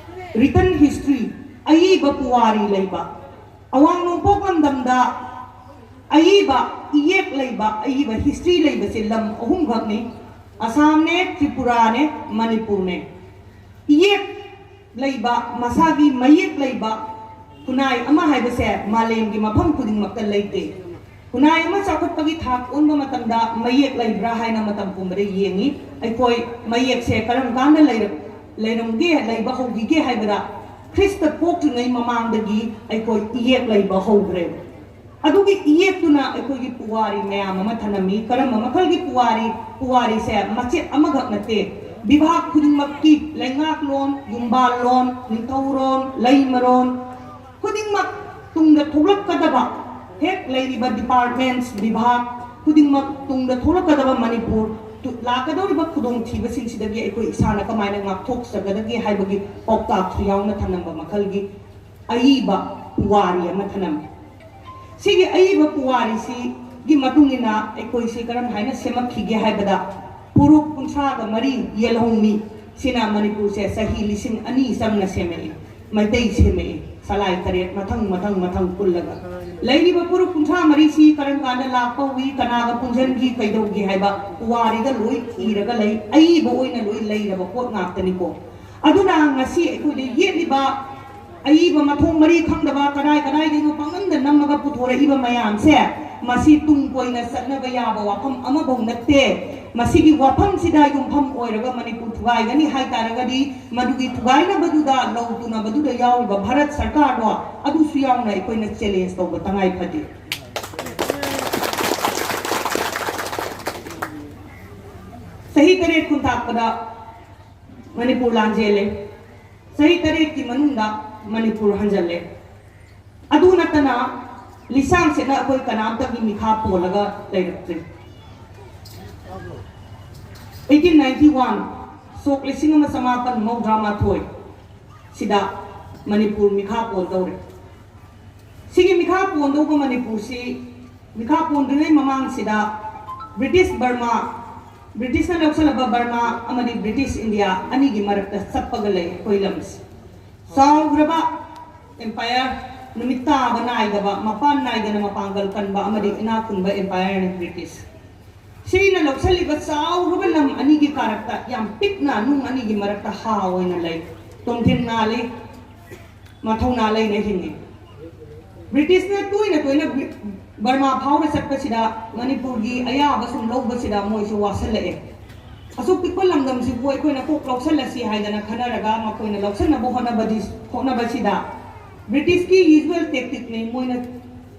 ꯔꯤꯇꯟ ꯍꯤꯁꯇ꯭ꯔꯤ, ꯑꯏꯕ ꯄꯨꯋꯥꯔꯤ ꯂꯩꯕ, ꯑꯋꯥꯡ ꯅꯣꯡꯄꯣꯛ ꯂꯝꯗꯝꯗ ꯑꯏꯕ ꯏꯌꯦꯛ ꯂꯩꯕ, ꯑꯏꯕ ꯍꯤꯁꯇ꯭ꯔꯤ ꯂꯩꯕꯁꯦ ꯂꯝ ꯑꯍꯨꯝꯈꯛꯅꯤ, ꯑꯁꯥꯝꯅꯦ, ꯇ꯭ꯔꯤꯄꯨꯔꯥꯅꯦ, ꯃꯅꯤꯄꯨꯔꯅꯦ꯫ ꯏꯌꯦꯛ ꯂꯩꯕ, ꯃꯁꯥꯒꯤ ꯃꯌꯦꯛ ꯂꯩꯕ ꯈꯨꯟꯅꯥꯏ ꯑꯃ ꯍꯥꯏꯕꯁꯦ ꯃꯥꯂꯦꯝꯒꯤ ꯃꯐꯝ ꯈꯨꯗꯤꯡꯃꯛꯇ ꯂꯩꯇꯦ꯫ ꯈꯨꯟꯅꯥꯏ ꯑꯃ ꯆꯥꯎꯈꯠꯄꯒꯤ ꯊꯥꯛ ꯑꯣꯟꯕ ꯃꯇꯝꯗ ꯃꯌꯦꯛ ꯂꯩꯕ꯭ꯔꯥ ꯍꯥꯏꯅ ꯃꯇꯝ ꯄꯨꯝꯕꯗ ꯌꯦꯡꯏ꯫ ꯑꯩꯈꯣꯏ ꯃꯌꯦꯛꯁꯦ ꯀꯔꯝ ꯀꯥꯟꯗ ꯂꯩꯔꯝꯒꯦ, ꯂꯩꯕ ꯍꯧꯈꯤꯒꯦ ꯍꯥꯏꯕꯗ, ꯈ꯭ꯔꯤꯁꯇ ꯄꯣꯛꯇ꯭ꯔꯤꯉꯩ ꯃꯃꯥꯡꯗꯒꯤ ꯑꯩꯈꯣꯏ ꯏꯌꯦꯛ ꯂꯩꯕ ꯍꯧꯈ꯭ꯔꯦ꯫ ꯑꯗꯨꯒꯤ ꯏꯌꯦꯛꯇꯨꯅ ꯑꯩꯈꯣꯏꯒꯤ ꯄꯨꯋꯥꯔꯤ ꯃꯌꯥꯝ ꯑꯃ ꯊꯅꯝꯃꯤ꯫ ꯀꯔꯝꯕ ꯃꯈꯜꯒꯤ ꯄꯨꯋꯥꯔꯤ? ꯄꯨꯋꯥꯔꯤꯁꯦ ꯃꯆꯦꯠ ꯑꯃꯈꯛ ꯅꯠꯇꯦ, ꯕꯤꯚꯥꯒ ꯈꯨꯗꯤꯡꯃꯛꯀꯤ ꯂꯩꯉꯥꯛꯂꯣꯟ, ꯌꯨꯝꯕꯥꯜꯂꯣꯟ, ꯅꯤꯡꯊꯧꯔꯣꯟ, ꯂꯩꯃꯔꯣꯟ ꯈꯨꯗꯤꯡꯃꯛ, ꯇꯨꯡꯗ ꯊꯣꯛꯂꯛꯀꯗꯕ ꯍꯦꯛ ꯂꯩꯔꯤꯕ departments, ꯕꯤꯚꯥꯒ ꯈꯨꯗꯤꯡꯃꯛ, ꯇꯨꯡꯗ ꯊꯣꯛꯂꯛꯀꯗꯕ ꯃꯅꯤꯄꯨꯔ, ꯇꯨ-, ꯂꯥꯛꯀꯗꯧꯔꯤꯕ ꯈꯨꯗꯣꯡꯊꯤꯕꯁꯤꯡꯁꯤꯗꯒꯤ ꯑꯩꯈꯣꯏ ꯏꯁꯥꯅ ꯀꯃꯥꯏꯅ ꯉꯥꯛꯊꯣꯛꯆꯒꯗꯒꯦ ꯍꯥꯏꯕꯒꯤ ꯄꯥꯎꯇꯥꯛꯁꯨ ꯌꯥꯎꯅ ꯊꯝꯂꯝꯕ ꯃꯈꯜꯒꯤ ꯑꯏꯕ ꯄꯨꯋꯥꯔꯤ ꯑꯃ ꯊꯅꯝꯃꯤ꯫ ꯁꯤꯒꯤ ꯑꯏꯕ ꯄꯨꯋꯥꯔꯤꯁꯤꯒꯤ ꯃꯇꯨꯡ ꯏꯟꯅ ꯑꯩꯈꯣꯏꯁꯤ ꯀꯔꯝ ꯍꯥꯏꯅ ꯁꯦꯝꯃꯛꯈꯤꯒꯦ ꯍꯥꯏꯕꯗ, ꯐꯨꯔꯨꯞ ꯀꯨꯟꯊ꯭ꯔꯥꯒ ꯃꯔꯤ ꯌꯦꯜꯍꯧꯃꯤ ꯁꯤꯅ ꯃꯅꯤꯄꯨꯔꯁꯦ ꯆꯍꯤ ꯂꯤꯁꯤꯡ ꯑꯅꯤ ꯆꯪꯅ ꯁꯦꯝꯃꯛꯏ, ꯃꯩꯇꯩ ꯁꯦꯝꯃꯛꯏ, ꯁꯂꯥꯏ ꯇꯔꯦꯠ ꯃꯊꯪ ꯃꯊꯪ ꯃꯊꯪ ꯄꯨꯜꯂꯒ꯫ ꯂꯩꯔꯤꯕ ꯐꯨꯔꯨꯞ ꯀꯨꯟꯊ꯭ꯔꯥ ꯃꯔꯤꯁꯤ ꯀꯔꯝ ꯀꯥꯟꯗ ꯂꯥꯛꯄ ꯍꯧꯏ, ꯀꯅꯥꯒ ꯄꯨꯟꯁꯤꯟꯈꯤ, ꯀꯩꯗꯧꯈꯤ ꯍꯥꯏꯕ ꯄꯨꯋꯥꯔꯤꯗ ꯂꯣꯏ ꯏꯔꯒ ꯂꯩ, ꯑꯏꯕ ꯑꯣꯏꯅ ꯂꯣꯏ ꯂꯩꯔꯕ ꯄꯣꯠ ꯉꯥꯛꯇꯅꯤꯀꯣ꯫ ꯑꯗꯨꯅ ꯉꯁꯤ ꯑꯩꯈꯣꯏꯗ ꯌꯦꯠꯂꯤꯕ ꯑꯏꯕ ꯃꯊꯣꯡ ꯃꯔꯤ ꯈꯪꯗꯕ, ꯀꯗꯥꯏ ꯀꯗꯥꯏꯗꯩꯅꯣ ꯄꯪꯅꯝꯗ ꯅꯝꯃꯒ ꯄꯨꯊꯣꯔꯛꯏꯕ ꯃꯌꯥꯝꯁꯦ, ꯃꯁꯤ ꯇꯨꯡ ꯀꯣꯏꯅ ꯆꯠꯅꯕ ꯌꯥꯕ ꯋꯥꯐꯝ ꯑꯃꯐꯧ ꯅꯠꯇꯦ꯫ ꯃꯁꯤꯒꯤ ꯋꯥꯐꯝꯁꯤꯗ ꯌꯨꯝꯐꯝ ꯑꯣꯏꯔꯒ ꯃꯅꯤꯄꯨꯔ ꯊꯨꯒꯥꯏꯒꯅꯤ ꯍꯥꯏ ꯇꯥꯔꯒꯗꯤ, ꯃꯗꯨꯒꯤ ꯊꯨꯒꯥꯏꯅꯕꯗꯨꯗ ꯂꯧ ꯇꯨꯅꯕꯗꯨꯗ ꯌꯥꯎꯔꯤꯕ ꯚꯥꯔꯠ ꯁꯔꯀꯥꯔꯗꯣ, ꯑꯗꯨꯁꯨ ꯌꯥꯎꯅ ꯑꯩꯈꯣꯏꯅ challenge ꯇꯧꯕ ꯇꯉꯥꯏ ꯐꯗꯦ꯫ ꯆꯍꯤ ꯇꯔꯦꯠ ꯈꯨꯟꯇꯥꯛꯄꯗ ꯃꯅꯤꯄꯨꯔ ꯂꯥꯟꯖꯦꯜꯂꯦ꯫ ꯆꯍꯤ ꯇꯔꯦꯠꯀꯤ ꯃꯅꯨꯡꯗ ꯃꯅꯤꯄꯨꯔ ꯍꯟꯖꯜꯂꯦ꯫ ꯑꯗꯨ ꯅꯠꯇꯅ ꯂꯤꯁꯥꯡ ꯁꯤꯠꯅ ꯑꯩꯈꯣꯏ ꯀꯅꯥꯝꯇꯒꯤ ꯃꯤꯈꯥ ꯄꯣꯜꯂꯒ ꯂꯩꯔꯛꯇ꯭ꯔꯤ꯫ Eighteen ninety one, ꯁꯣꯛ ꯂꯤꯁꯤꯡ ꯑꯃ ꯆꯃꯥꯄꯟ ꯃꯧꯗ꯭ꯔꯥ ꯃꯥꯊꯣꯏ ꯁꯤꯗ ꯃꯅꯤꯄꯨꯔ ꯃꯤꯈꯥ ꯄꯣꯟꯗꯧꯔꯦ꯫ ꯁꯤꯒꯤ ꯃꯤꯈꯥ ꯄꯣꯟꯗꯧꯕ ꯃꯅꯤꯄꯨꯔꯁꯤ, ꯃꯤꯈꯥ ꯄꯣꯟꯗ꯭ꯔꯤꯉꯩ ꯃꯃꯥꯡꯁꯤꯗ ꯕ꯭ꯔꯤꯇꯤꯁ ꯕꯔꯃꯥ, ꯕ꯭ꯔꯤꯇꯤꯁꯅ ꯂꯧꯁꯤꯜꯂꯕ ꯕꯔꯃꯥ ꯑꯃꯗꯤ ꯕ꯭ꯔꯤꯇꯤꯁ ꯏꯟꯗꯤꯌꯥ ꯑꯅꯤꯒꯤ ꯃꯔꯛꯇ ꯆꯞꯄꯒ ꯂꯩ ꯑꯩꯈꯣꯏ ꯂꯝꯁꯤ꯫ ꯆꯥꯎꯈ꯭ꯔꯕ empire, ꯅꯨꯃꯤꯠ ꯇꯥꯕ ꯅꯥꯏꯗꯕ, ꯃꯄꯥꯟ ꯅꯥꯏꯗꯅ ꯃꯄꯥꯡꯒꯜ ꯀꯟꯕ ꯑꯃꯗꯤ ꯏꯅꯥꯛ ꯈꯨꯟꯕ empireꯅꯤ ꯕ꯭ꯔꯤꯇꯤꯁ꯫ ꯁꯤꯅ ꯂꯧꯁꯤꯜꯂꯤꯕ ꯆꯥꯎꯈ꯭ꯔꯕ ꯂꯝ ꯑꯅꯤꯒꯤ ꯀꯥꯔꯛꯇ ꯌꯥꯝ ꯄꯤꯛꯅ ꯅꯨꯡ ꯑꯅꯤꯒꯤ ꯃꯔꯛꯇ ꯍꯥ ꯑꯣꯏꯅ ꯂꯩ꯫ ꯇꯣꯝꯊꯤꯟ ꯉꯥꯜꯂꯤ꯫ ꯃꯊꯧꯅꯥ ꯂꯩꯅ ꯍꯤꯡꯉꯤ꯫ ꯕ꯭ꯔꯤꯇꯤꯁꯅ ꯇꯣꯏꯅ ꯇꯣꯏꯅ ꯕ꯭ꯔꯤ- ꯕꯔꯃꯥ ꯐꯥꯎꯅ ꯆꯠꯄꯁꯤꯗ ꯃꯅꯤꯄꯨꯔꯒꯤ ꯑꯌꯥꯕ ꯁꯨꯝ ꯂꯧꯕꯁꯤꯗ ꯃꯣꯏꯁꯨ ꯋꯥꯁꯜꯂꯛꯑꯦ꯫ ꯑꯁꯨꯛ ꯄꯤꯛꯄ ꯂꯝꯗꯝꯁꯤꯕꯨ ꯑꯩꯈꯣꯏꯅ ꯀꯣꯛ ꯂꯧꯁꯜꯂꯁꯤ ꯍꯥꯏꯗꯅ ꯈꯟꯅꯔꯒ ꯃꯈꯣꯏꯅ ꯂꯧꯁꯟꯅꯕ ꯍꯣꯠꯅꯕꯗꯤ ꯍꯣꯠꯅꯕꯁꯤꯗ ꯕ꯭ꯔꯤꯇꯤꯁꯀꯤ ꯌꯨꯖꯨꯋꯦꯜ ꯇꯦꯛꯇꯤꯛꯅꯤ ꯃꯣꯏꯅ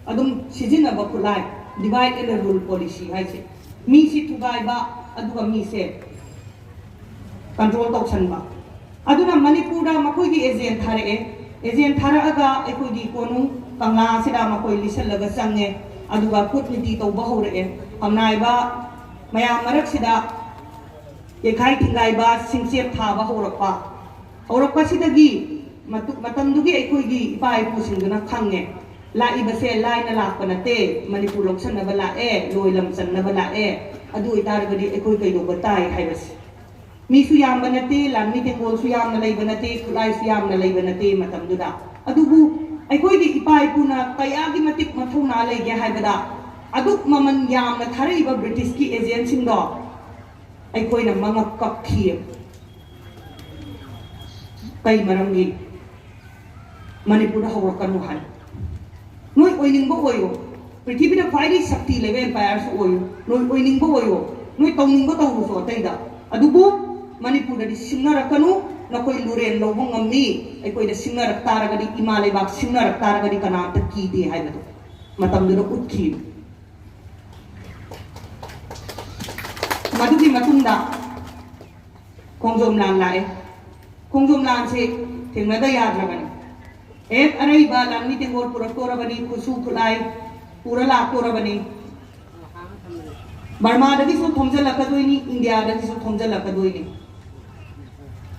ꯑꯗꯨꯝ ꯁꯤꯖꯤꯟꯅꯕ ꯈꯨꯠꯂꯥꯏ, divide and rule policy ꯍꯥꯏꯁꯦ꯫ ꯃꯤꯁꯤ ꯊꯨꯒꯥꯏꯕ, ꯑꯗꯨꯒ ꯃꯤꯁꯦ ꯀꯟꯇ꯭ꯔꯣꯜ ꯇꯧꯁꯟꯕ꯫ ꯑꯗꯨꯅ ꯃꯅꯤꯄꯨꯔꯗ ꯃꯈꯣꯏꯒꯤ ꯑꯦꯖꯦꯟ ꯊꯥꯔꯛꯑꯦ꯫ ꯑꯦꯖꯦꯟ ꯊꯥꯔꯛꯑꯒ ꯑꯩꯈꯣꯏꯒꯤ ꯀꯣꯅꯨꯡ ꯀꯪꯂꯥ ꯑꯁꯤꯗ ꯃꯈꯣꯏ ꯂꯤꯁꯜꯂꯒ ꯆꯪꯉꯦ꯫ ꯑꯗꯨꯒ ꯀꯨꯠꯅꯤꯇꯤ ꯇꯧꯕ ꯍꯧꯔꯛꯑꯦ꯫ ꯀꯪꯂꯥꯏꯕ ꯃꯌꯥꯝ ꯃꯔꯛꯁꯤꯗ ꯌꯩꯈꯥꯏ ꯊꯤꯡꯒꯥꯏꯕ, ꯁꯤꯡꯆꯦꯞ ꯊꯥꯕ ꯍꯧꯔꯛꯄ꯫ ꯍꯧꯔꯛꯄꯁꯤꯗꯒꯤ ꯃꯇꯨ- ꯃꯇꯝꯗꯨꯒꯤ ꯑꯩꯈꯣꯏꯒꯤ ꯏꯄꯥ ꯏꯄꯨꯁꯤꯡꯗꯨꯅ ꯈꯪꯉꯦ, ꯂꯥꯛꯏꯕꯁꯦ ꯂꯥꯏꯅ ꯂꯥꯛꯄ ꯅꯠꯇꯦ, ꯃꯅꯤꯄꯨꯔ ꯂꯧꯁꯟꯅꯕ ꯂꯥꯛꯑꯦ, ꯂꯣꯏ ꯂꯝ ꯆꯟꯅꯕ ꯂꯥꯛꯑꯦ꯫ ꯑꯗꯨ ꯑꯣꯏꯇꯥꯔꯒꯗꯤ ꯑꯩꯈꯣꯏ ꯀꯩꯗꯧꯕ ꯇꯥꯏ ꯍꯥꯏꯕꯁꯦ꯫ ꯃꯤꯁꯨ ꯌꯥꯝꯕ ꯅꯠꯇꯦ, ꯂꯥꯟꯃꯤ ꯇꯦꯡꯒꯣꯜꯁꯨ ꯌꯥꯝꯅ ꯂꯩꯕ ꯅꯠꯇꯦ, ꯈꯨꯠꯂꯥꯏꯁꯨ ꯌꯥꯝꯅ ꯂꯩꯕ ꯅꯠꯇꯦ ꯃꯇꯝꯗꯨꯗ꯫ ꯑꯗꯨꯕꯨ ꯑꯩꯈꯣꯏꯒꯤ ꯏꯄꯥ ꯏꯄꯨꯅ ꯀꯌꯥꯒꯤ ꯃꯇꯤꯛ ꯃꯊꯧꯅꯥ ꯂꯩꯒꯦ ꯍꯥꯏꯕꯗ, ꯑꯗꯨꯛ ꯃꯃꯜ ꯌꯥꯝꯅ ꯊꯥꯔꯛꯏꯕ ꯕ꯭ꯔꯤꯇꯤꯁꯀꯤ ꯑꯦꯖꯦꯟꯁꯤꯡꯗꯣ ꯑꯩꯈꯣꯏꯅ ꯃꯉꯛ ꯀꯛꯈꯤꯑꯕ꯫ ꯀꯩ ꯃꯔꯝꯒꯤ? ꯃꯅꯤꯄꯨꯔꯗ ꯍꯧꯔꯛꯀꯅꯨ ꯍꯥꯏ꯫ ꯅꯣꯏ ꯑꯣꯏꯅꯤꯡꯕ ꯑꯣꯏꯌꯣ, ꯄ꯭ꯔꯤꯊꯤꯕꯤꯗ ꯈ꯭ꯋꯥꯏꯗꯒꯤ ꯁꯛꯇꯤ ꯂꯩꯕ ꯑꯦꯝꯄꯥꯌꯔꯁꯨ ꯑꯣꯏꯌꯨ, ꯅꯣꯏ ꯑꯣꯏꯅꯤꯡꯕ ꯑꯣꯏꯌꯣ, ꯅꯣꯏ ꯇꯧꯅꯤꯡꯕ ꯇꯧꯔꯨꯁꯨ ꯑꯇꯩꯗ꯫ ꯑꯗꯨꯕꯨ ꯃꯅꯤꯄꯨꯔꯗꯗꯤ ꯁꯤꯡꯅꯔꯛꯀꯅꯨ꯫ ꯅꯈꯣꯏ ꯂꯨꯔꯦꯟ ꯂꯧꯕ ꯉꯝꯃꯤ꯫ ꯑꯩꯈꯣꯏꯗ ꯁꯤꯡꯅꯔꯛ ꯇꯥꯔꯒꯗꯤ, ꯏꯃꯥ ꯂꯩꯕꯥꯛ ꯁꯤꯡꯅꯔꯛ ꯇꯥꯔꯒꯗꯤ ꯀꯅꯥꯝꯇ ꯀꯤꯗꯦ ꯍꯥꯏꯕꯗꯣ ꯃꯇꯝꯗꯨꯗ ꯎꯠꯈꯤ꯫ ꯃꯗꯨꯒꯤ ꯃꯇꯨꯡꯗ ꯈꯣꯡꯖꯣꯝ ꯂꯥꯟ ꯂꯥꯛꯑꯦ꯫ ꯈꯣꯡꯖꯣꯝ ꯂꯥꯟꯁꯦ ꯊꯦꯡꯅꯗ ꯌꯥꯗ꯭ꯔꯕꯅꯤ꯫ ꯍꯦꯛ ꯑꯔꯩꯕ ꯂꯥꯟꯃꯤ ꯇꯦꯡꯒꯣꯜ ꯄꯨꯔꯛꯇꯣꯔꯕꯅꯤ, ꯈꯨꯠꯁꯨ ꯈꯨꯠꯂꯥꯏ ꯄꯨꯔ ꯂꯥꯛꯇꯣꯔꯕꯅꯤ꯫ ꯕꯔꯃꯥꯗꯒꯤꯁꯨ ꯊꯣꯝꯖꯤꯜꯂꯛꯀꯗꯣꯏꯅꯤ, ꯏꯟꯗꯤꯌꯥꯗꯒꯤꯁꯨ ꯊꯣꯝꯖꯤꯜꯂꯛꯀꯗꯣꯏꯅꯤ꯫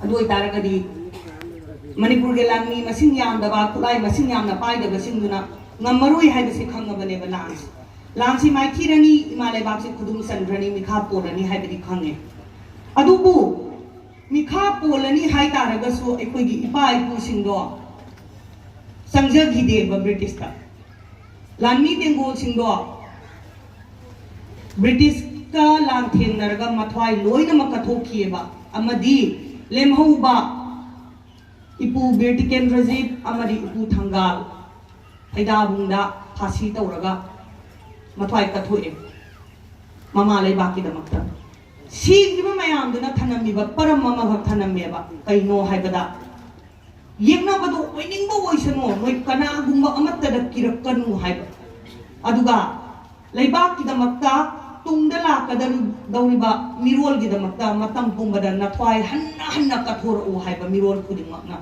ꯑꯗꯨ ꯑꯣꯏꯇꯥꯔꯒꯗꯤ ꯃꯅꯤꯄꯨꯔꯒꯤ ꯂꯥꯟꯃꯤ ꯃꯁꯤꯡ ꯌꯥꯝꯗꯕ, ꯈꯨꯠꯂꯥꯏ ꯃꯁꯤꯡ ꯌꯥꯝꯅ ꯄꯥꯏꯗꯕꯁꯤꯡꯗꯨꯅ ꯉꯝꯃꯔꯣꯏ ꯍꯥꯏꯕꯁꯤ ꯈꯪꯉꯕꯅꯦꯕ ꯂꯥꯟꯁꯤ꯫ ꯂꯥꯟꯁꯤ ꯃꯥꯏꯊꯤꯔꯅꯤ, ꯏꯃꯥ ꯂꯩꯕꯥꯛꯁꯤ ꯈꯨꯗꯨꯝ ꯆꯟꯈ꯭ꯔꯅꯤ, ꯃꯤꯈꯥ ꯄꯣꯜꯂꯅꯤ ꯍꯥꯏꯕꯗꯤ ꯈꯪꯉꯦ꯫ ꯑꯗꯨꯕꯨ ꯃꯤꯈꯥ ꯄꯣꯜꯂꯅꯤ ꯍꯥꯏ ꯇꯥꯔꯒꯁꯨ ꯑꯩꯈꯣꯏꯒꯤ ꯏꯄꯥ ꯏꯄꯨꯁꯤꯡꯗꯣ ꯆꯪꯖꯈꯤꯗꯦꯕ ꯕ꯭ꯔꯤꯇꯤꯁꯇ꯫ ꯂꯥꯟꯃꯤ ꯇꯦꯡꯒꯣꯜꯁꯤꯡꯗꯣ ꯕ꯭ꯔꯤꯇꯤꯁꯀ ꯂꯥꯟꯊꯦꯡꯅꯔꯒ ꯃꯊ꯭ꯋꯥꯏ ꯂꯣꯏꯅꯃꯛ ꯀꯠꯊꯣꯛꯈꯤꯑꯕ꯫ ꯑꯃꯗꯤ ꯂꯦꯝꯍꯧꯕ ꯏꯄꯨ ꯕꯤꯔ ꯇꯤꯀꯦꯟꯗ꯭ꯔꯖꯤꯠ ꯑꯃꯗꯤ ꯏꯄꯨ ꯊꯪꯒꯥꯜ ꯊꯩꯗꯥꯕꯨꯡꯗ ꯐꯥꯁꯤ ꯇꯧꯔꯒ ꯃꯊ꯭ꯋꯥꯏ ꯀꯠꯊꯣꯛꯑꯦ ꯃꯃꯥ ꯂꯩꯕꯥꯛꯀꯤꯗꯃꯛꯇ꯫ ꯁꯤꯈ꯭ꯔꯤꯕ ꯃꯌꯥꯝꯗꯨꯅ ꯊꯅꯝꯃꯤꯕ ꯄꯔꯝ ꯑꯃꯈꯛ ꯊꯅꯝꯃꯦꯕ꯫ ꯀꯩꯅꯣ ꯍꯥꯏꯕꯗ, ꯌꯦꯛꯅꯕꯗꯣ ꯑꯣꯏꯅꯤꯡꯕ ꯑꯣꯏꯁꯅꯨ, ꯅꯣꯏ ꯀꯅꯥꯒꯨꯝꯕ ꯑꯃꯠꯇꯗ ꯀꯤꯔꯛꯀꯅꯨ ꯍꯥꯏꯕ꯫ ꯑꯗꯨꯒ ꯂꯩꯕꯥꯛꯀꯤꯗꯃꯛꯇ, ꯇꯨꯡꯗ ꯂꯥꯛꯀꯗꯧꯔꯤꯕ ꯃꯤꯔꯣꯜꯒꯤꯗꯃꯛꯇ ꯃꯇꯝ ꯄꯨꯝꯕꯗ ꯅꯊ꯭ꯋꯥꯏ ꯍꯟꯅ ꯍꯟꯅ ꯀꯠꯊꯣꯔꯛꯎ ꯍꯥꯏꯕ ꯃꯤꯔꯣꯜ ꯈꯨꯗꯤꯡꯃꯛꯅ꯫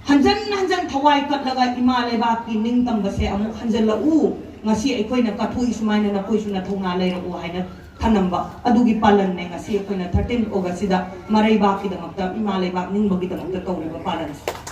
ꯍꯟꯖꯟ ꯍꯟꯖꯟ ꯊꯋꯥꯏ ꯀꯠꯂꯒ ꯏꯃꯥ ꯂꯩꯕꯥꯛꯀꯤ ꯅꯤꯡꯇꯝꯕꯁꯦ ꯑꯃꯨꯛ ꯍꯟꯖꯜꯂꯛꯎ, ꯉꯁꯤ ꯑꯩꯈꯣꯏꯅ ꯀꯠꯊꯣꯛꯏ ꯁꯨꯃꯥꯏꯅ ꯅꯈꯣꯏꯁꯨ ꯅꯊꯧꯅꯥ ꯂꯩꯔꯛꯎ ꯍꯥꯏꯅ ꯊꯅꯝꯕ ꯑꯗꯨꯒꯤ ꯄꯥꯂꯟꯅꯦ ꯉꯁꯤ ꯑꯩꯈꯣꯏꯅ thirteenth Augustꯁꯤꯗ ꯃꯔꯩꯕꯥꯛꯀꯤꯗꯃꯛꯇ, ꯏꯃꯥ ꯂꯩꯕꯥꯛ ꯅꯤꯡꯕꯒꯤꯗꯃꯛꯇ ꯇꯧꯔꯤꯕ ꯄꯥꯂꯟꯁꯦ꯫